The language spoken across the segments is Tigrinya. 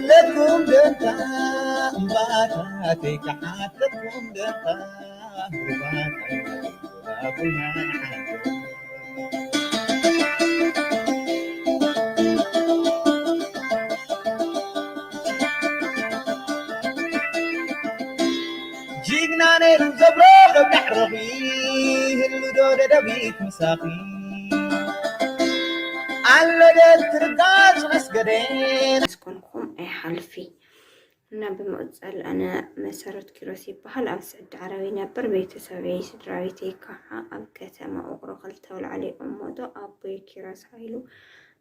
ለኩም ደንታ እምባታተይ ክሓተኩም ደንታ ሩባታይ ቡና ንዓዱ። ጅግና ነይሩ ዘብሮ ከብዳዕ ረኺ ህሉ ዶ ደደቢት ምሳኺ ኣሎ ደል ትርጋጽ መስገደን። ኣስኮንኩም ኣይሓልፊ። እና ብምቕጻል ኣነ መሰረት ኪሮስ ይበሃል። ኣብ ስዑዲ ዓረብ ይነብር። ቤተሰበይ፣ ስድራ ቤተይ ከዓ ኣብ ከተማ ውቕሮ ክልተ ኣውላዕሎ ይቕመጡ። ኣቦይ ኪሮስ ሃይሉ፣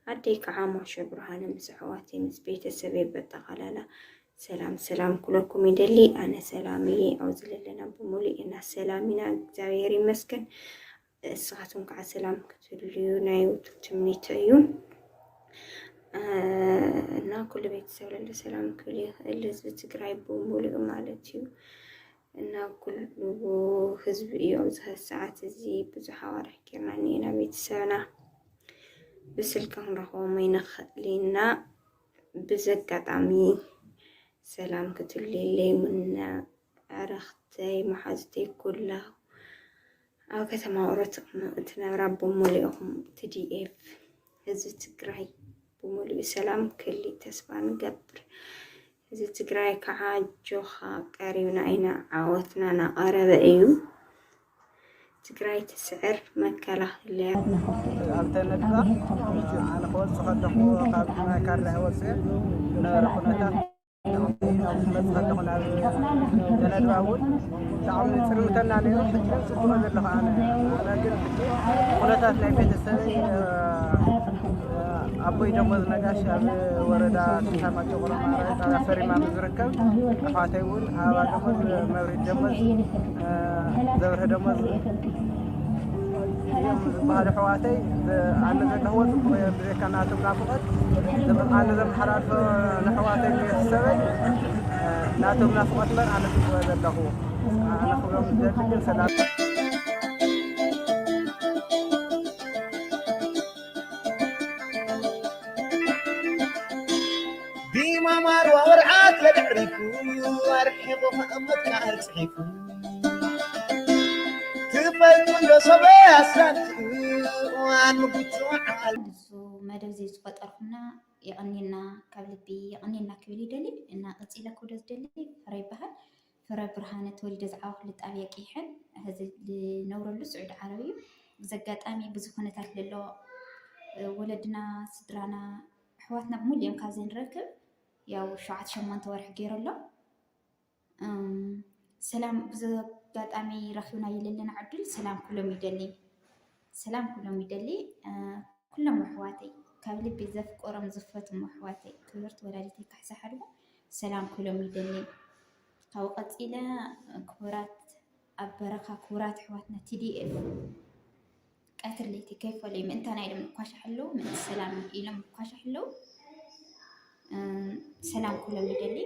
ኣደይ ከዓ ሞሸ ብርሃነ ምስ ኣሕዋተይ ምስ ቤተሰበይ በጠቓላላ ሰላም ሰላም ኩለኩም ይደሊ። ኣነ ሰላም እየ። ኣብዚ ዘለና ብምሉእ ኢና ሰላም ኢና፣ እግዚኣብሔር ይመስገን። እስኻትኩም ከዓ ሰላም ክትህልዩ ናይ ውትም ትምኒተ እዩ። እ፣ እና ኩሉ ቤተሰብ ለለ ሰላም ክብል ይኽእል ህዝቢ ትግራይ ብምሉእ ማለት እዩ። እና ኩሉ ህዝቢ እዩ ኣብዚ ሰዓት እዚ ብዙሕ ኣዋርሕ ጌርና እኒኤና ቤተሰብና ብስልኪ ክንረኽቦም ኣይንኽእል ኢና። ብዚ ኣጋጣሚ ሰላም ክትልዩለይ ምነ ኣረኽተይ መሓዙተይ ኩላ ኣብ ከተማ ውቕሮ ትቕመ-፣ ትነብራ ብምሉእኹም ቲ ዲ ኤፍ ህዝቢ ትግራይ ብምሉኡ ሰላም ክሊ ተስፋ ንገብር። ህዝቢ ትግራይ ከዓ ኣጆኻ ቀሪብና ኢና፣ ዓወትና ናቐረበ እዩ። ትግራይ ትስዕር፣ መከላኸልያ። ኣብ ተነድባ ኣነ ክወፅእ ከለኹ ካብ ማይ ካድራ ወፅየ ዝነበረ ኩነታት፣ ክመፅእ ከለኹ ናብ ተነድባ እውን ብጣዕሚ ፅልምተና ነይሩ። ሕጂ ግን ፅቡቕ ዘለኹ ኣነ። ኣነ ግን ኩነታት ናይ ቤተሰበይ፣ ኣቦይ ደሞዝ ነጋሽ ኣብ ወረዳ ትንታ ማጨቆሮ ማራይ ጣብያ ፈሪማ ምስ ዝርከብ፣ ኣሕዋተይ እውን ኣበባ ደሞዝ፣ መብሪት ደሞዝ፣ ዘብርሀ ደሞዝ እዮም ዝበሃሉ ኣሕዋተይ። ኣነ ዘለኽዎ ፅቡቕ እየ፣ ብዘይካ ናቶም ናፍቖት ኣነ ዘመሓላልፎ ንኣሕዋተይ ንቤተሰበይ ናቶም ናፍቖት እምበር ኣነ ፅቡቕ እየ ዘለኹ። ኣነ ክብሎም ዝደሊ ግን ሰላም። ዲማ ማርዋ ወርዓት ለድሕሪፉ ኣርሒቑ ክቕመጥ ቃል ጽሒፉ። ትፈልጡ እንዶ ሰበ ኣስራንቱ እዋን ምጉቱ ዓል። ንሱ መደብ ዘይ ዝፈጠርኩምና የቐንየልና፣ ካብ ልቢ የቐንየልና ክብል ይደሊ። እና ቀጺለ ክብሎ ዝደሊ ፍረ ይበሃል። ፍረ ብርሃነ ተወሊደ ዝዓበኹሉ ጣብያ ቂሕን፣ ሕዚ ዝነብረሉ ስዑዲ ዓረብ እዩ። ብዚ ኣጋጣሚ ብዙ ኩነታት ለሎ፣ ወለድና፣ ስድራና፣ ኣሕዋትና ብሙሉ እዮም ካብ ዘይንረክብ፣ ያው ሸውዓተ ሸሞንተ ወርሒ ገይሩ ኣሎ። እም፣ ሰላም ብዚ ኣጋጣሚ ረኺብናዮ ለለና ዕድል ሰላም ኩሎም ይደሊ። ሰላም ኩሎም ይደሊ። እ፣ ኩሎም ኣሕዋተይ፣ ካብ ልቢ ዘፍቅሮም ዝፈትዎም ኣሕዋተይ፣ ክብርቲ ወላዲተይ ካሕሳ ሓድጉ ሰላም ኩሎም ይደሊ። ካብኡ ቀጺለ ክቡራት ኣብ በረኻ፣ ክቡራት ኣሕዋትና ቲ ዲ ኤፍ ቀትር ለይቲ ከይፈለዩ ምእንታና ኢሎም ንኳሻሕ ኣለዉ፣ ምእንቲ ሰላም ኢሎም ንኳሻሕ ኣለዉ። እ፣ ሰላም ኩሎም ይደሊ።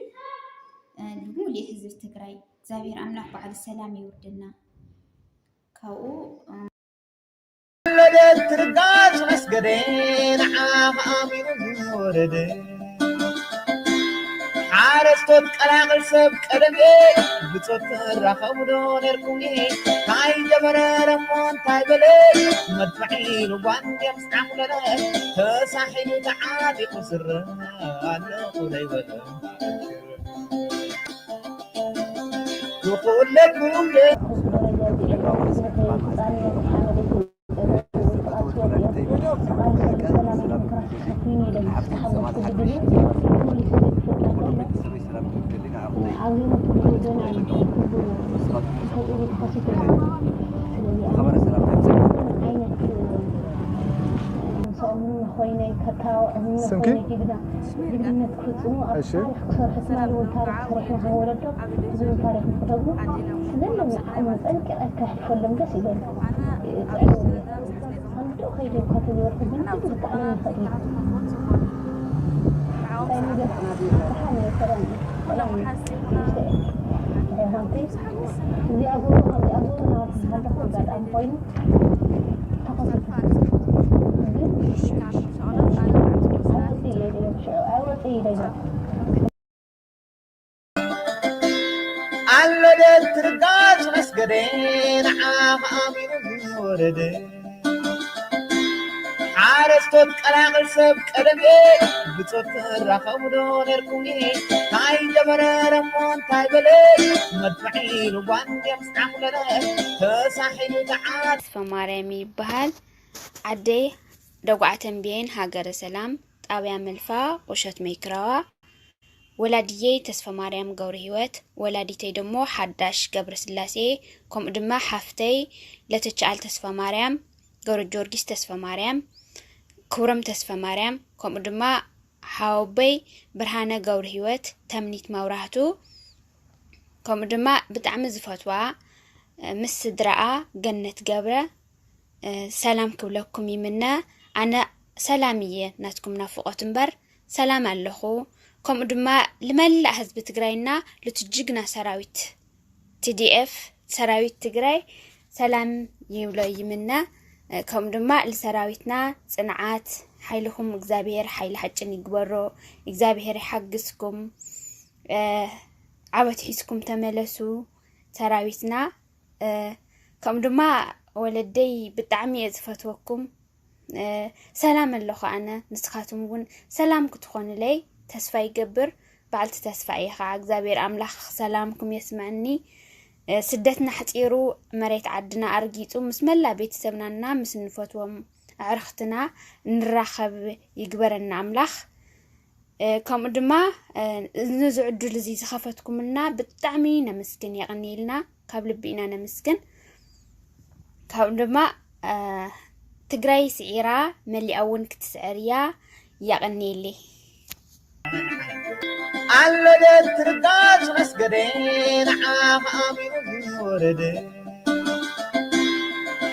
እ፣ ንሙሉእ ህዝቢ ትግራይ እግዚኣብሔር ኣምላኽ ባዕሉ ሰላም የውርደና። ካብኡ፣ እ፣ ወለደት ትርጋጽ መስገደ ንዓኻ ኣሚኑ ዝወረደ። ሓረስቶት ቀላቕል ሰብ ቀደም ብጾት ትራኸቡ ዶ ነርኩም? ታይ ገበረ እሞ እንታይ በለ? መድፍዒ ልዋን ድዮም ዝዓሙለለ? ተሳሒሉ ተዓጢቑ ስረ ኣለኹ ዘይበለ። ንኹለኩም ስምኪ? ጅግንነት ክፍጽሙ ኣብ እሺ። ታሪኽ ክሰርሑ ትማሊ እውን ታሪኽ ሰሪሕና ከም ወለዶ እዚ እውን ታሪኽ ንክደግሙ ዘለኒ ዓቕሚ ጸንቂቐ ከሕልፈሎም ደስ ይብለኒ። ኣንዶ ከይደ እኳ ተገበርኩ ግን ግን ብጣዕሚ ይኸእል እዩ። እንታይ ነገር ብሓን ሰላም ሰላም ይስተ ይሆንኩ። እዚኣ ጎቦ ካብዚኣ ጎቦ ናብቲ ዝሃለኹ ኣጋጣሚ ኮይኑ ተኸሲቱ። ግን ኣይወፅእ እየ ኢለ ሽዑ ኣይወፅእ እየ ኢለ ወደት ትርጋጽ መስገደ ንዓኻ ኣሚኑ ወረደ። ሓረስቶት ቀላቕል ሰብ ቀደም ብጾት ትራኸቡ ዶ ነርኩም? እንታይ ገበረ ደሞ እንታይ በለ? መድፍዒ ኢሉ ጓንዴ ምስ ዓኹለለ ተሳሒሉ ተዓት ተስፋ ማርያም ይበሃል። ዓደይ ደጉዓ ተንቤን፣ ሃገረ ሰላም፣ ጣብያ መልፋ፣ ቁሸት መይክራዋ። ወላዲየይ ተስፋ ማርያም ገብረ ህይወት፣ ወላዲተይ ደሞ ሓዳሽ ገብረ ስላሴ፣ ከምኡ ድማ ሓፍተይ ለተቻኣል ተስፋ ማርያም፣ ገብረ ጊዮርጊስ ተስፋ ማርያም፣ ክብሮም ተስፋ ማርያም፣ ከምኡ ድማ ሓወቦይ ብርሃነ ገብረ ህይወት፣ ተምኒት መብራህቱ፣ ከምኡ ድማ ብጣዕሚ ዝፈትዋ ምስ ስድራኣ ገነት ገብረ፣ ሰላም ክብለኩም ይምነ። ኣነ ሰላም እየ ናትኩም ናፍቆት እምበር ሰላም ኣለኹ። ከምኡ ድማ ልመላእ ህዝቢ ትግራይና ልቲ ጅግና ሰራዊት ቲ ዲ ኤፍ ሰራዊት ትግራይ ሰላም ይብሎ ይምነ። ከምኡ ድማ ልሰራዊትና ጽንዓት፣ ሓይልኹም እግዚኣብሔር ሓይሊ ሓጭን ይግበሮ። እግዚኣብሔር ይሓግዝኩም። ዓወት ሒዝኩም ተመለሱ ሰራዊትና። ከምኡ ድማ ወለደይ ብጣዕሚ እየ ዝፈትወኩም። ሰላም ኣለኹ ኣነ፣ ንስኻትኩም እውን ሰላም ክትኾኑለይ ተስፋ ይገብር። በዓልቲ ተስፋ እየ ኸዓ። እግዚኣብሔር ኣምላኽ ሰላምኩም የስምዐኒ። ስደትና ኣሕፂሩ፣ መሬት ዓድና ኣርጊፁ፣ ምስ መላ ቤተሰብናና ምስ እንፈትዎም ኣዕርኽትና ንራኸብ ይግበረና ኣምላኽ። ከምኡ ድማ ነዚ ዕድል እዚ ዝኸፈትኩምልና ብጣዕሚ ነመስግን፣ የቐንየልና፣ ካብ ልቢ ኢና ነመስግን። ካብኡ ድማ ትግራይ ስዒራ መሊኣ እውን ክትስዕር እያ። የቐንየለይ። ኣለደት ትርጋጽ መስገደ ንዓኻ ኣሚኑ ዝወረደ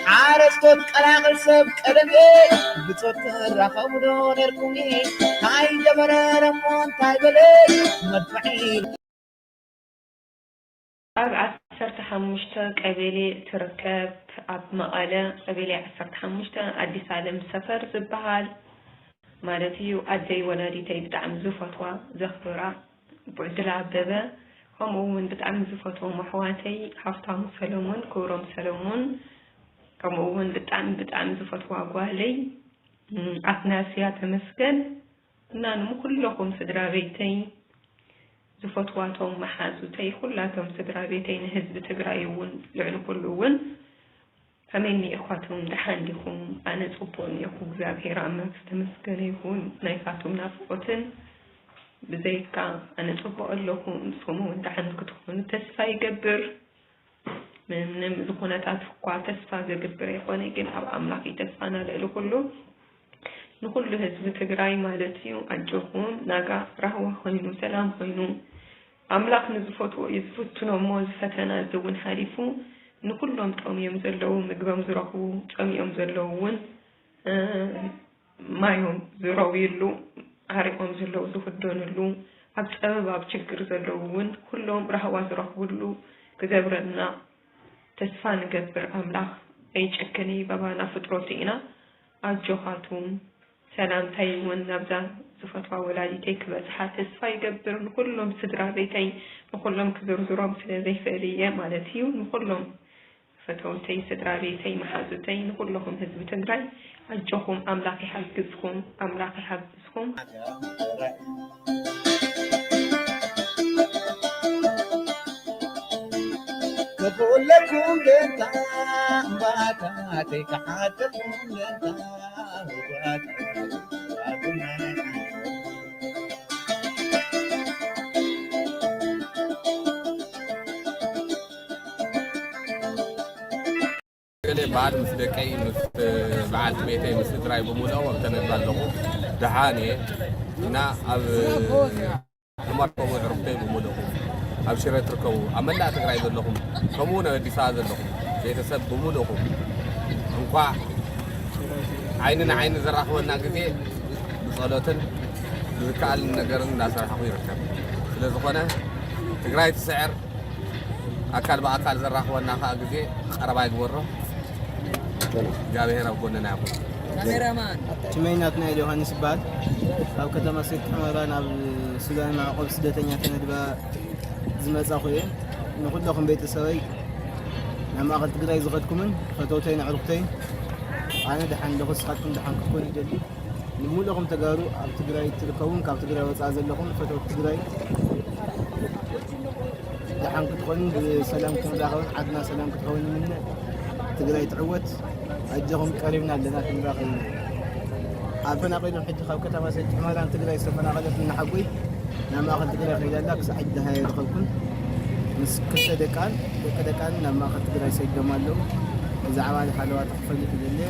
ሓረስቶት ቀላቕል ሰብ ቀደም ብጾት ትራኸቡ ዶ ነርኩም? ታይ ገበረ ደሞ እንታይ በለ መድፍዒ ኣብ ዓሰርተ ሓሙሽተ ቀበሌ ትርከብ። ኣብ መቐለ ቀበሌ ዓሰርተ ሓሙሽተ ኣዲስ ኣለም ሰፈር ዝበሃል ማለት እዩ። ኣደይ ወላዲተይ ብጣዕሚ ዝፈትዋ ዘኽብራ ብዕድል ኣበበ፣ ከምኡ እውን ብጣዕሚ ዝፈትዎም ኣሕዋተይ ሃፍታሙ ሰለሙን፣ ክብሮም ሰለሙን፣ ከምኡ እውን ብጣዕሚ ብጣዕሚ ዝፈትዋ ጓለይ ኣትናስያ ተመስገን እና ንኩለኹም ስድራ ቤተይ ዝፈትዋቶም መሓዙተይ ኩላቶም ስድራ ቤተይ ንህዝቢ ትግራይ እውን ልዕሊ ኩሉ እውን ከመይ እኒኤኳትኩም ደሓን ዲኹም? ኣነ ፅቡቕ እኒኤኩ እግዚኣብሔር ኣምላክ ዝተመስገነ ይኹን። ናይካትኩም ናፍቆትን ብዘይካ ኣነ ፅቡቕ ኣለኹ ንስኹም እውን ደሓን ክትኾኑ ተስፋ ይገብር። ምንም እዚ ኩነታት እኳ ተስፋ ዘግብር ኣይኮነ ግን ኣብ ኣምላክ እዩ ተስፋና ልዕሊ ኩሉ። ንኩሉ ህዝቢ ትግራይ ማለት እዩ ኣጆኹም ናጋ ራህዋ ኮይኑ ሰላም ኮይኑ ኣምላኽ ንዝፈትዎ እዩ ዝፍትኖ እሞ እዚ ፈተና እዚ እውን ሓሊፉ ንኩሎም ጠምዮም ዘለዉ ምግቦም ዝረኽቡ ጸሚኦም ዘለዉ እውን ማዮም ዝረውይሉ ዓሪቆም ዘለዉ ዝኽደንሉ ኣብ ጸበብ ኣብ ችግር ዘለዉ እውን ኩሎም ራህዋ ዝረኽብሉ ክገብረልና ተስፋ ንገብር ኣምላኽ ኣይጨክን እዩ ባባና ፍጥረቱ ኢና ኣጆኻቱም ሰላምታይ እውን ናብዛ ዝፈትዋ ወላዲተይ ክበጽሓ ተስፋ ይገብር ንኩሎም ስድራ ቤተይ ንኩሎም ክዝርዝሮም ስለ ዘይክእል እየ ማለት እዩ ንኩሎም ፈተውተይ ስድራ ቤተይ መሓዙተይ ንኩልኹም ህዝቢ ትግራይ ኣጆኹም ኣምላኽ ይሓግዝኩም ኣምላኽ ይሓግዝኩም ክፍለኩም ገንታ እምባታተይ ክሓተኩም ገንታ ገለ በዓል ምስ ደቀይ ምስ በዓልቲ ቤተይ ምስ ስድራይ ብምልኦም ኣብተነግባ ኣለኹ ደሓን እየ እና ኣብ ዑማር ከምኡ ዕርክተይ ብምልእኹም ኣብ ሽረ ትርከቡ ኣብ መላእ ትግራይ ዘለኹም ከምኡ እውን ኣብ ኣዲስ ኣበባ ዘለኹም ቤተሰብ ብምልእኹም እንኳዕ ዓይኒ ንዓይኒ ዘራኽበና ግዜ ብፀሎትን ብዝከኣልን ነገርን እንዳሰራሕኹ ይርከብ። ስለዝኾነ ትግራይ ትስዕር ኣካል ብኣካል ዘራኽበና ከዓ ግዜ ቀረባ ይግበሮ። እግዚኣብሔር ኣብ ጎንና ይኹን። ሽመይ ናትናኤል ዮሃንስ ይበሃል። ካብ ከተማ ሰቲት ሑመራ ናብ ሱዳን መዕቆቢ ስደተኛ ተነድባ ዝመጻኹ እየ። ንኹለኹም ቤተሰበይ፣ ናብ ማእኸል ትግራይ ዝኸድኩምን ፈተውተይን ኣዕሩኽተይን፣ ኣነ ደሓን ኣለኹ፣ ንስኻትኩም ደሓን ክትኮኑ ይደሊ። ንምሉእኹም ተጋሩ ኣብ ትግራይ እትርከቡን ካብ ትግራይ ወፃኢ ዘለኹም ፈተውቲ ትግራይ፣ ደሓን ክትኾኑ፣ ብሰላም ክንራኸብን ዓድና ሰላም ክትኸውን ንምነ። ትግራይ ትዕወት። ኣጆኹም፣ ቀሪብና ኣለና፣ ክንራኸብ ኢና። ኣብ ተፈናቒሎም ሕጂ ካብ ከተማ ሰቲት ሑመራን ትግራይ ዝተፈናቐለት እናሓጎይ ናብ ማእኸል ትግራይ ከይዳ ኣላ። ክሳዕ ሕጂ ደሃየ ኣይረኸብኩን። ምስ ክልተ ደቃን ደቂ ደቃን ናብ ማእኸል ትግራይ ሰዲዶም ኣለዉ። ብዛዕባ ሓለዋ ተኽፈልጥ ይደልየ።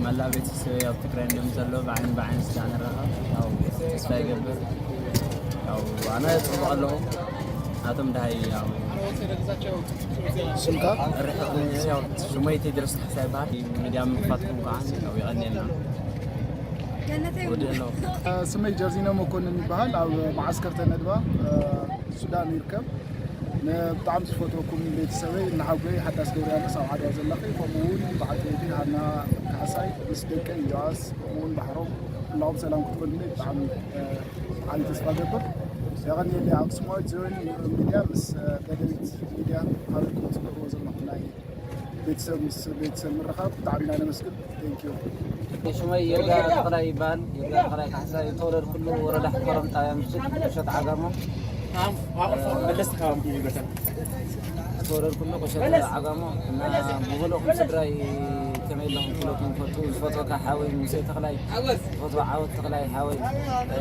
መላእ ቤተሰበይ ኣብ ትግራይ እንደም ዘሎ ብዓይኒ ብዓይኒ ስጋ ንራኸብ። ያው ተስፋ ይገብር። ያው ኣነ ጽቡቕ ኣለኹ። ኣቶም ደሃይ ያው ስምካ? ርሕቕ ያው ሽሞይ ቴድሮስ ካሕሳ ይበሃል። ሚድያ ምኽፋትኩም ከዓ ያው የቐንየልና። ገነተይ ወድእ ኣለኹ። ስመይ ጀርዚኖ መኮንን ይበሃል። ኣብ መዓስከር ተነድባ፣ እ፣ ሱዳን ይርከብ። ን-፣ ብጣዕሚ ዝፈትወኩም ቤተሰበይ፣ እናሓጎይ ሓዳስ ገብረያኖስ ኣብ ዓድዋ ዘለኺ፣ ከምኡ እውን በዓልቲ ቤተይ ሃና ካሕሳይ ምስ ደቀይ ኢዮኣስ፣ ከምኡ እውን ባሕሮም፣ ኩላኹም ሰላም ክትመሉለይ ብጣዕሚ፣ እ፣ ዓቢ ተስፋ ገብር። የቐንየለይ። ኣክሱማዊት ጽዮን ሚድያ ምስ፣ እ፣ ደደቢት ሚድያ ሓቢርኩም ትገብርዎ ዘለኹም ናይ ቤተሰብ ምስ ቤተሰብ ምርኻብ ብጣዕሚ ኢና ነመስግን። Thank you። ሽመይ ይርጋ ተኽላይ ይበሃል። ይርጋ ተኽላይ ካሕሳይ፣ ዝተወለድኩሉ ወረዳ ሕኮረም፣ ጣብያ ምሽግ፣ ቁሸት ዓጋሞ። መለስ ተኻባቢ ይበታል። ዝተወለድኩሉ ቁሸት ዓጋሞ እና ብመልእኹም ስድራይ ከመይ ኣለኹም? ኩለኩም ፈቱ ዝፈትወካ ሓወይ ሙሴ ተኽላይ፣ ዝፈትወ ዓወት ተኽላይ ሓወይ፣ እ፣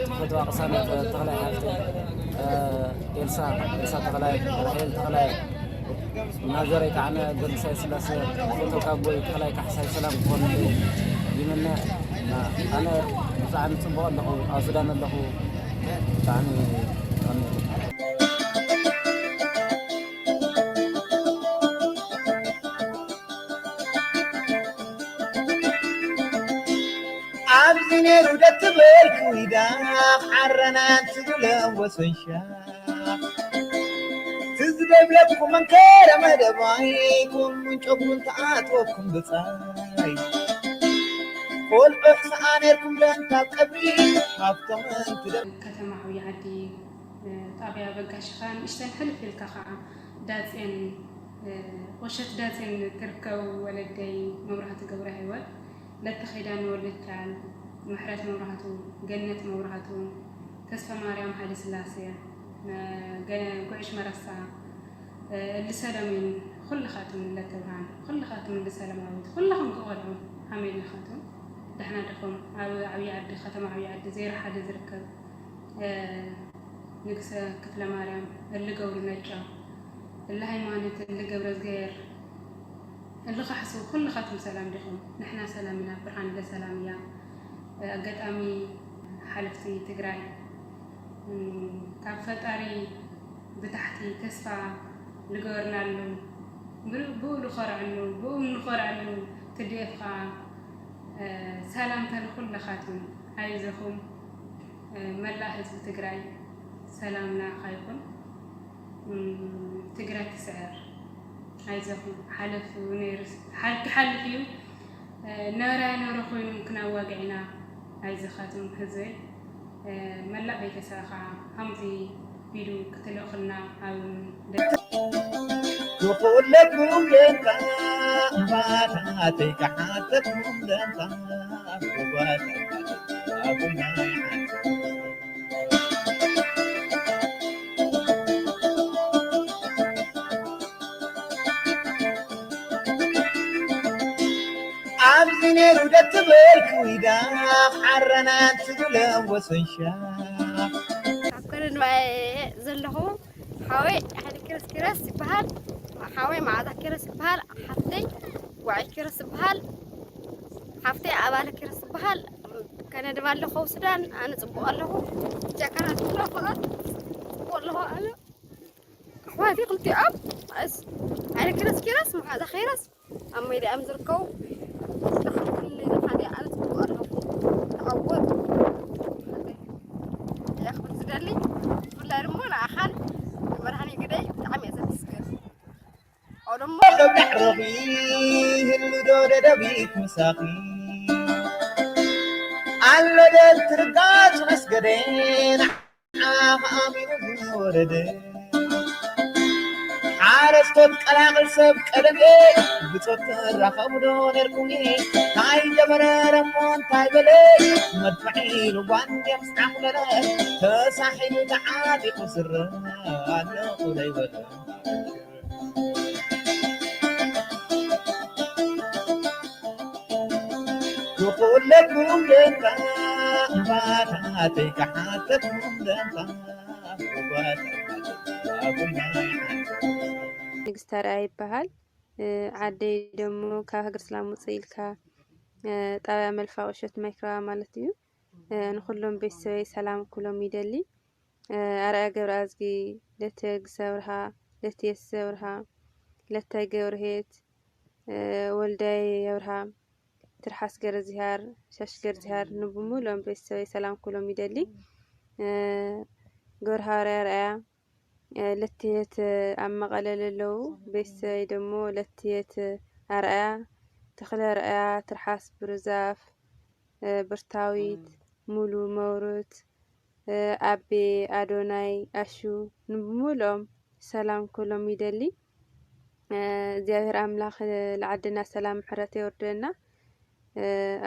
ዝፈትዋ ቅሳነት ተኽላይ ሓፍቲ፣ እ፣ ኤልሳ፣ ኤልሳ ተኽላይ፣ ራሄል ተኽላይ፣ ናዘረይ ከዓነ ገብረሳይ ስላሴ፣ ፎቶ ካብ ቦይ ተኽላይ ካሕሳይ ሰላም ክኾኑ ይምነ። ኣነ ብጣዕሚ ጽቡቕ ኣለኹ፣ ኣብ ሱዳን ኣለኹ። ብጣዕሚ፣ ብጣዕሚ ኣብዚ ነይሩ ደትብል ክዊዳ ዓረና ትብለ ወሰንሻ ትዝደብለኩም መንከረ መደባይ ኩሉን ጨጉሩን ተኣትወኩም ብጻይ ቆልዑ ሕሰኣ ነርኩም ደንታ ቀብሪ ሃብቶም እንትደ ከተማ ዓብዪ ዓዲ፣ እ፣ ጣብያ በጋሽኻ ንእሽተን ሕልፍ ኢልካ ኸዓ ዳጼን፣ እ፣ ቁሸት ዳጼን ትርከብ ወለደይ መብራህቲ ገብረ ህይወት። ለተ ኪዳን ወልደቻል፣ ምሕረት መብራህቱ፣ ገነት መብራህቱ፣ ተስፋ ማርያም ሃይለ ስላሴ፣ መ-፣ ገ-፣ ጉዕሽ መረሳ፣ እ፣ እሊ ሰለሚን፣ ኩልኻትም ለተ ብርሃን፣ ኩልኻትም እሊ ሰለማዊት፣ ኩልኹም ክቖልዑ ሓሜን ኢኻትም። ደሕና ዲኹም? ኣብ ዓብዪ ዓዲ፣ ከተማ ዓብዪ ዓዲ፣ ዜሮ ሓደ ዝርከብ፣ እ፣ ንግሰ ክፍለ ማርያም፣ እሊ ገብሩ ነጫ፣ እሊ ሃይማኖት፣ እሊ ገብረ ዝገየር፣ እሊ ካሕሱ፣ ኩልኻትም ሰላም ዲኹም? ንሕና ሰላም ኢና፣ ብርሃን ለሰላም እያ። ኣጋጣሚ ሓለፍቲ ትግራይ፣ እም፣ ካብ ፈጣሪ ብታሕቲ ተስፋ ልገበርናሉ፣ ብ-፣ ብኡ ንኾርዐሉ፣ ብኡ ንኾርዐሉ፣ ቲ ዲ ኤፍ ኸዓ፣ እ፣ ሰላምታ ንኹልኻትም፣ ኣይዞኹም። መላእ ህዝቢ ትግራይ ሰላም ንዓኻ ይኹን። እም፣ ትግራይ ትስዕር። ኣይዞኹም፣ ሓለፍ ነይሩ፣ ሓል-፣ ክሓልፍ እዩ። እ፣ ነበረ ኣይነበረ ኮይኑ ክነዋግዕ ኢና። ኣይዞኻትም ህዝበይ። እ፣ መላእ ቤተሰብ ኸዓ ከምዚ ቢሉ ክትልእኹልና ኣብ ደ- ንኹለኩም ደንታ እምባታተይ ክሓተኩም ደንታ ሩባታተይ ኣቡና ይሓተኩም። ኣብዚ ነይሩ ደትብል ክዊዳ ዓረና ትብለ ወሰንሻ። ኣብ ከረን ማየ ዘለኹ ሓወይ ሓይለ ኪሮስ ኪሮስ ይበሃል። ሓወይ መዓዛ ኪሮስ ይበሃል። ሓፍተይ ዋዒ ኪሮስ ይበሃል። ሓፍተይ ኣባለ ኪሮስ ይበሃል። ከነ ድማ ኣለኹ ኣብ ሱዳን። ኣነ ጽቡቕ ኣለኹ። ጃካና ትብሎ ፍቓድ ጽቡቕ ኣለኹ ኣነ። ኣሕዋተይ ክልቲኦም፣ እስ፣ ኣነ ኪሮስ ኪሮስ፣ መሓዛ ኪሮስ፣ ኣብ ሜዳ እዮም ዝርከቡ። ደሓን ኩሉ ሓደ ኣብ ጽቡቕ ኣለኹ። ተዓወት። እያ ክብል ዝደሊ። ብፍላይ ድማ ንኣኻን መድሃኒ ግደይ ብጣዕሚ እየ ዘመስግን። ኣው ደሞ ከብዳዕ ረኺ ህሉ ዶ ደደቢት ምሳኺ። ኣሎ ደል ትርጋጽ መስገደና። ወረደ ሓረስቶት ቀላቕል ሰብ ቀደም ብጾት ትራኸቡ ዶ ነርኩም? እንታይ ገበረ ረሞ እንታይ በለ? መድፍዒ ኢሉ ጓንዴ ምስ ዓቑለለ ተሳሒሉ ተዓጢቑ ስረ ኣለኹ ደይበለ። ክኹለኩም ደንታ እምባታተይ ክሓተኩም ደንታ ንግስቲ ኣርኣያ ይበሃል። ዓደይ ደሞ ካብ ሃገረ ሰላም ውፅእ ኢልካ ጣብያ መልፋ ቁሸት ማይክራ ማለት እዩ። ንኩሎም ቤተሰበይ ሰላም ክብሎም ይደሊ። ኣርኣያ ገብረኣዝጊ፣ ለተ ግሰብርሃ፣ ለትየስ ዘብርሃ፣ ለታይ ገብርሄት፣ ወልዳይ የብርሃ፣ ትርሓስ ገረዝሃር፣ ሻሽ ገረዝሃር፣ ንብሙሉኦም ቤተሰበይ ሰላም ክብሎም ይደሊ። ገብረሃዋርያ ኣርኣያ፣ ለትየት ኣብ መቐለ ለለዉ ቤተሰበይ ደሞ ለትየት ኣርኣያ፣ ተኽለ ኣርኣያ፣ ትርሓስ ብሩዛፍ፣ ብርታዊት፣ ሙሉ መውሩት፣ ኣቤ፣ ኣዶናይ፣ ኣሹ፣ ንብሙሉኦም ሰላም ክብሎም ይደሊ። እግዚኣብሔር ኣምላኽ ልዓድና ሰላም ምሕረት የውርደና።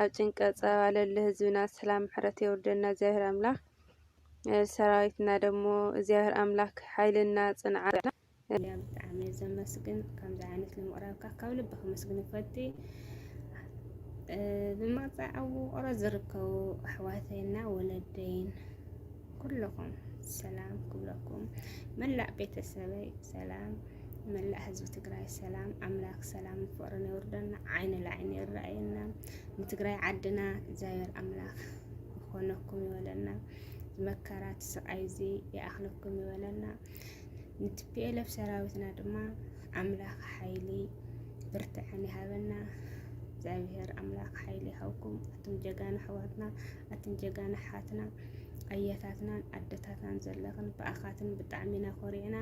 ኣብ ጭንቀት ጸባ ለለ ህዝብና ሰላም ምሕረት የውርደና እግዚኣብሔር ኣምላኽ። ሰራዊትና ደሞ እግዚኣብሔር ኣምላኽ ሓይልና ጽንዓትና። ብጣዕሚ እየ ዘመስግን ከምዚ ዓይነት ንምቕራብካ ካብ ልቢ ከመስግን ይፈቲ። ብምቕጻዕ ኣብ ውቕሮ ዝርከቡ ኣሕዋተይና ወለደይን ኩልኹም ሰላም ክብለኩም፣ መላእ ቤተሰበይ ሰላም፣ መላእ ህዝቢ ትግራይ ሰላም፣ ኣምላኽ ሰላም ፍቕርን የውርደና፣ ዓይኒ ላዕይኒ ይረኣየና፣ ንትግራይ ዓድና እግዚኣብሔር ኣምላኽ ይኾነኩም ይበለና፣ መከራ እቲ ስቓይ እዚ ይኣኽለኩም ይበለና። ንቲፒኤልኤፍ ሰራዊትና ድማ ኣምላኽ ሓይሊ ብርትዐን ይሃበና። እግዚኣብሔር ኣምላኽ ሓይሊ ይሃብኩም ኣቱም ጀጋኑ ኣሕዋትና፣ ኣቱም ጀጋኑ ኣሓትና፣ ኣያታትናን ኣደታትናን ዘለኽን ብኣኻትን ብጣዕሚ ኢና ኮሪዕና።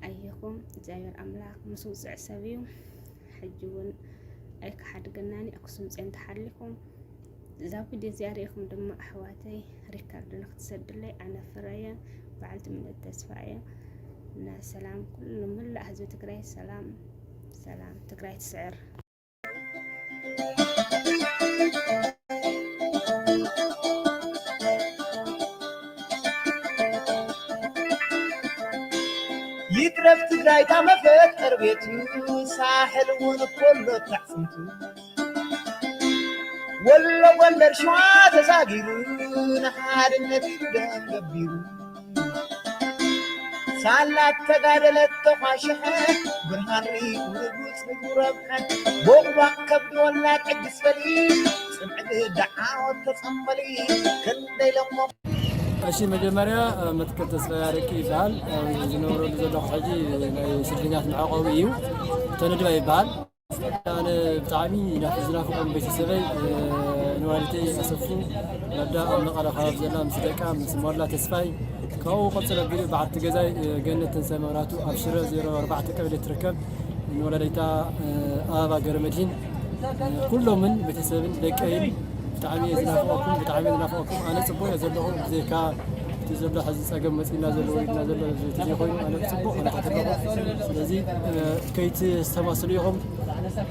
ኣየኹም እግዚኣብሔር ኣምላኽ ምስ ውፅዕ ሰብ እዩ። ሕጂ እውን ኣይከሓድገናን እዩ። ኣክሱም ፅዮን ተሓሊኹም እዛ ቪድዮ እዚኣ ሪኢኹም ድማ ኣሕዋተይ ሪካርድ ንክትሰዱለይ ኣነ ፍረየ በዓልቲ ምልእቲ ተስፋ እየ። እና ሰላም ኩሉ ንመላእ ህዝቢ ትግራይ ሰላም ሰላም ትግራይ ትስዕር። ይትረፍ ትግራይ እታ መፈጠር ቤቱ ሳሕል እውን እኮ ኣሎ ኣዕፅምቱ። ወሎ ጎንደር ሸዋ ተሳጊሩ ንሓድነት ኢሉ ደም ገቢሩ ሳላ ተጋደለት ተኳሽሐ ብርሃን ርኡ ርጉፅ ንጉረብሐ ቦቕባቕ ከብዲ ወላድ ዕግስ በሊ ፅምዕቲ ደዓወት ተፀንበሊ ክንደይ ለሞ እሺ መጀመርያ መትከል ተስፋ ያረቂ ይበሃል። ዝነብረሉ ዘለኹ ሕጂ ናይ ስደተኛት መዕቆቢ እዩ፣ ተነድባ ይበሃል። ኣነ ብጣዕሚ ናፍ ዝናፍቆም ቤተሰበይ ንዋሊተይ ኣሰፉ ረዳ ኣብ መቐለ ከባቢ ዘላ ምስ ደቃ ምስ ሞላ ተስፋይ ካብኡ ቀፅል ኣቢሉ በዓልቲ ገዛይ ገነት ተንሳይ መብራቱ ኣብ ሽረ ዜሮ ኣርባዕተ ቀበሌ ትርከብ ንወላዲታ ኣበባ ገረመድሂን ኩሎምን ቤተሰብን ደቀይን ብጣዕሚ እየ ዝናፍቐኩም፣ ብጣዕሚ እየ ዝናፍቐኩም። ኣነ ፅቡቕ እየ ዘለኹ፣ ብዘይካ እቲ ዘሎ ሕዚ ፀገም መፂእና ዘሎ ወሪድና ዘሎ ተዘይኮይኑ ኣነ ፅቡቕ ኩነታት ኣለኹ። ስለዚ ከይትስተማስሉ ኢኹም።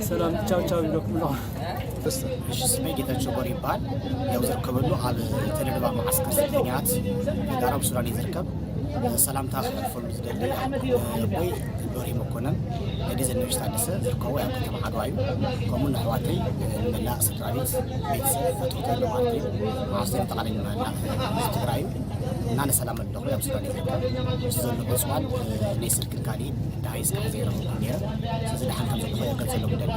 ሰላም ቻው ቻው ይብለኩም ኣለኹ። እሺ፣ ስመይ ጌታቸው ቦር ይበሃል። ያው ዝርከበሉ ኣብ ተደለባ መዓስከር ስደተኛት ጋራብ ሱዳን እዩ ዝርከብ። ሰላምታ ክሕልፈሉ ዝደሊ ኣቦይ በሪ መኮነን፣ ገዲዘ ነብሽ ታደሰ ዝርከቡ ኣብ ከተማ ዓድዋ እዩ። ከምኡ ንኣሕዋተይ፣ መላእ ስድራ ቤት፣ ቤተሰብ፣ ፈተውተይ፣ ለማዓተይ፣ መዓስተይ፣ ጠቓላይ መላእ ህዝቢ ትግራይ እዩ። እና ንሰላም ኣለኹ ኣብ ሱዳን እዩ ዝርከብ። ምስ ዘሎ ዕፅዋን ናይ ስልክን ካሊእን ደሃይ እስካዕ ዘይረኸብኩ ነይረ። ስለዚ ደሓን ከም ዘለኹ የገልፀሎም ደሊ።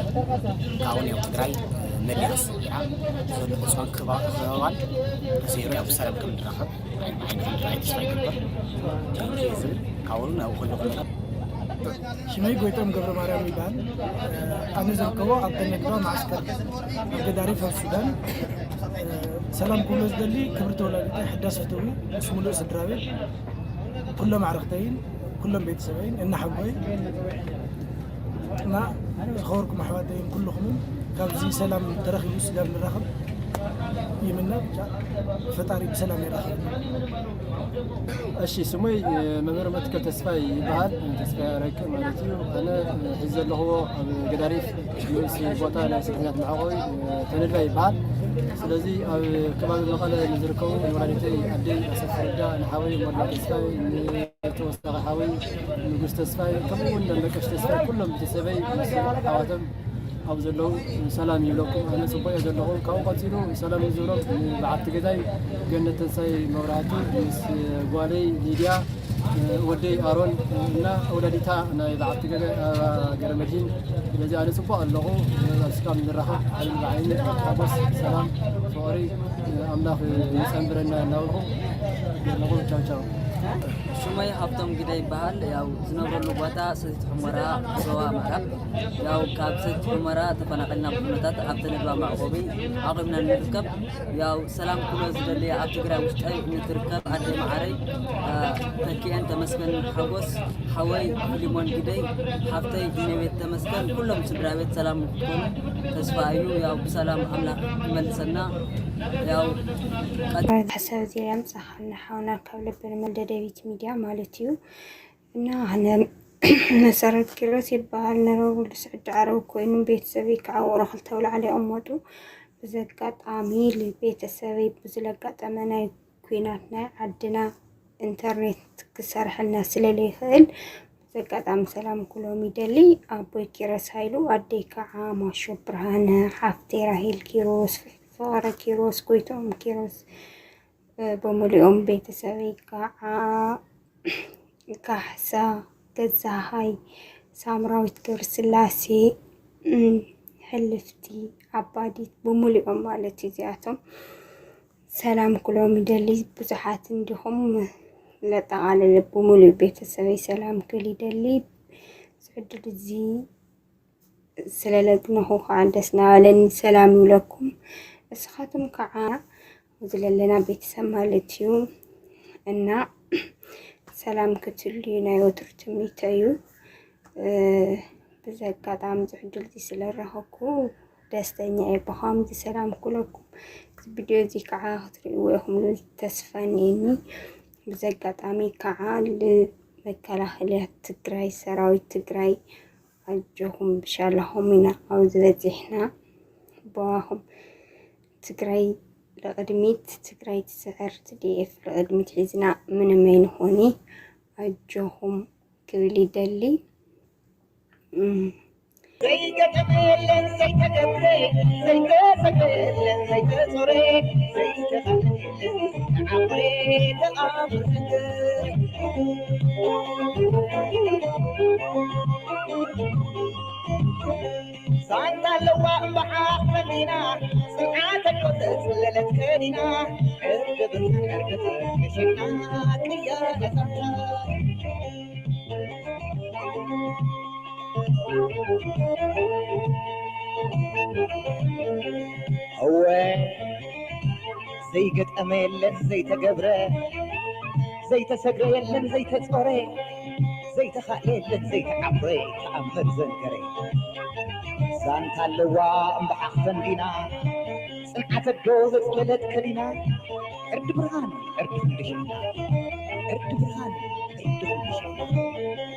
ካብኡ ያው ትግራይ መሊኣ ሰዒራ ዘሎ ዕፅዋን ክባ-፣ ክባባን ተሰይሩ ያው ብሰላም ከም ንራኸብ። ሽመይ ጎይቶም ገብረ ማርያም ይበሃል። ኣነ ዝርከቦ ኣብ ተነግባ ማዕስከር ኣብ ገዳሪፍ ኣብ ሱዳን። ሰላም ክብሎ ዝደሊ ክብርቲ ወላዲተይ ሕዳስ ፍትዊ ምስ ሙሉእ ስድራ ቤት ኩሎም ኣዕርኽተይን ኩሎም ቤተሰበይን እናሓጎይ እና ዝኸበርኩም ኣሕዋተይን ኩልኹምን ካብዚ ሰላም ተረኺቡ ስጋብ ንራኸብ ይምነ። ብቻ ፈጣሪ ብሰላም የራኽብ። እሺ፣ ስሙይ መምህር መትከል ተስፋይ ይበሃል። ተስፋይ ኣረቂ ማለት እዩ። ኣነ ሕዚ ዘለኽዎ ኣብ ገዳሪፍ ንኡስ ቦታ ናይ ስደተኛታት መዕቆቢ ተነድባ ይበሃል። ስለዚ ኣብ ከባቢ መቐለ ንዝርከቡ ንወላዲተይ ኣደይ ኣሰፋ ረዳ፣ ንሓወይ ሞላ ተስፋይ፣ ንተወሳኺ ሓወይ ንጉስ ተስፋይ፣ ከምኡ እውን ደመቀሽ ተስፋይ፣ ኩሎም ቤተሰበይ ምስ ኣሕዋቶም ኣብ ዘለዉ ሰላም ይብለኩም። ኣነ ጽቡቕ እየ ዘለኹ። ካብኡ ቀጺሉ ሰላም ንዝብሎም ንበዓልቲ ገዛይ ገነት ተንሳይ መብራህቱ ምስ ጓለይ ሊድያ፣ ወደይ ኣሮን እና ወላዲታ ናይ በዓልቲ ገዛይ ኣበባ ገረመድሂን። ስለዚ ኣነ ጽቡቕ ኣለኹ። ኣብ ስካም ንራኸብ ዓይኒ ብዓይኒ ሓጎስ፣ ሰላም፣ ፍቕሪ ኣምላኽ ይጸንብረና እናበልኩ ዘለኹ። ቻው ቻው። ሽመይ ሃብቶም ግደ ይበሃል። ያው ዝነብረሉ ቦታ ሰቲት ሑመራ፣ ዞባ ምዕራብ። ያው ካብ ሰቲት ሑመራ ተፈናቒልና ብኩነታት ኣብ ተነድባ መዕቆቢ ዓቒብና ንርከብ። ያው ሰላም ኩሎ ዝደልያ ኣብ ትግራይ ውሽጠይ ንትርከብ ኣደይ መዓረይ፣ አ፣ ተኪኤን ተመስገን ሓጎስ፣ ሓወይ ፊሊሞን ግደይ፣ ሓፍተይ እመቤት ተመስገን፣ ኩሎም ስድራ ቤት ሰላም ንክትኮኑ ተስፋ እዩ። ያው ብሰላም ኣምላኽ ይመልሰና። ያው ቀጥ- ሓሳብ ዜና ምጻኻና ሓውና ካብ ልቢ ንመል ደደቢት ሚድያ ማለት እዩ። እና ኣነ መሰረት ኪሮስ ይበሃል። ነረቡ ልስዕዲ ዓረብ ኮይኑ ቤተሰበይ ከዓ ውቕሮ ክልተ ኣውላዕሎ ይቕመጡ። ብዘጋጣሚ ልቤተሰበይ ብዝለጋጠመ ናይ ኲናት ናይ ዓድና ኢንተርኔት ክሰርሐልና ስለለይኽእል ብዘጋጣሚ ሰላም ክሎም ይደሊ። ኣቦይ ኪሮስ ሃይሉ፣ ኣደይ ከዓ ማሾ ብርሃነ፣ ሓፍተይ ራሄል ኪሮስ፣ ፍቕረ ኪሮስ፣ ጎይትኦም ኪሮስ፣ እ፣ ብምሉኦም ቤተሰበይ ከዓ ካሕሳ፣ ገዛሃይ፣ ሳምራዊት ገብረስላሴ፣ እም፣ ሕልፍቲ፣ ኣባዲት ብምሉኦም ማለት እዩ። እዚኣቶም ሰላም ክሎም ይደሊ። ብዙሓት እንዲኹም ለጠቓለለ ብምሉእ ቤተሰበይ ሰላም ክል ይደሊ። እዚ ዕድል እዚ ስለለግነኹ ከዓ ደስ ናበለኒ ሰላም ይብለኩም። እስኻትም ከዓ ኣብዚ ለለና ቤተሰብ ማለት እዩ እና ሰላም ክትህሉ ናይ ወትሩ ትምኒተ እዩ። እ፣ ብዚ ኣጋጣሚ እዚ ዕድል እዚ ስለረኸብኩ ደስተኛ እየ። ብኸምዚ ሰላም ክለኩም እዚ ቪድዮ እዚ ከዓ ክትርእይዎ ኢኹም ዝብል ተስፋ እኒአኒ። ብዚ ኣጋጣሚ ከዓ ንመከላኸልያ ትግራይ፣ ሰራዊት ትግራይ ኣጆኹም ብሻላኹም ኢና ኣብዚ በፂሕና። ብዋኹም ትግራይ ንቕድሚት፣ ትግራይ ትስዕር፣ ቲ ዲ ኤፍ ንቕድሚት ሒዝና ምንም ኣይንኾኒ። ኣጆኹም ክብል ይደሊ። እም። ዘይገጠመ የለን ዘይተገብረ፣ ዘይተሰገ የለን ዘይተጾረ፣ ዘይተኻለ የለን ተዓምረ ተቓምረ። ሳንታ ኣለዋ እምበሓ ፈሊና፣ ጽንዓት ኣጆ ተጽለለት ከዲና፣ ዕርግብ ዕርግብ ተገሸና ቅያ ነፈርታ። እወ፣ ዘይገጠመ የለን ዘይተገብረ፣ ዘይተሰግረ የለን ዘይተጾረ፣ ዘይተኻእለ የለን ዘይተዓብረ፣ ተኣምር ዘንገረ። ዛንታ ኣለዋ እምበኣኽ ፈንዲና፣ ጽንዓት ኣዶ ዘጽለለት ከዲና፣ ዕርዲ ብርሃን ዕርዲ ክንድሽና፣ ዕርዲ ብርሃን ዕርዲ ክንድሽና።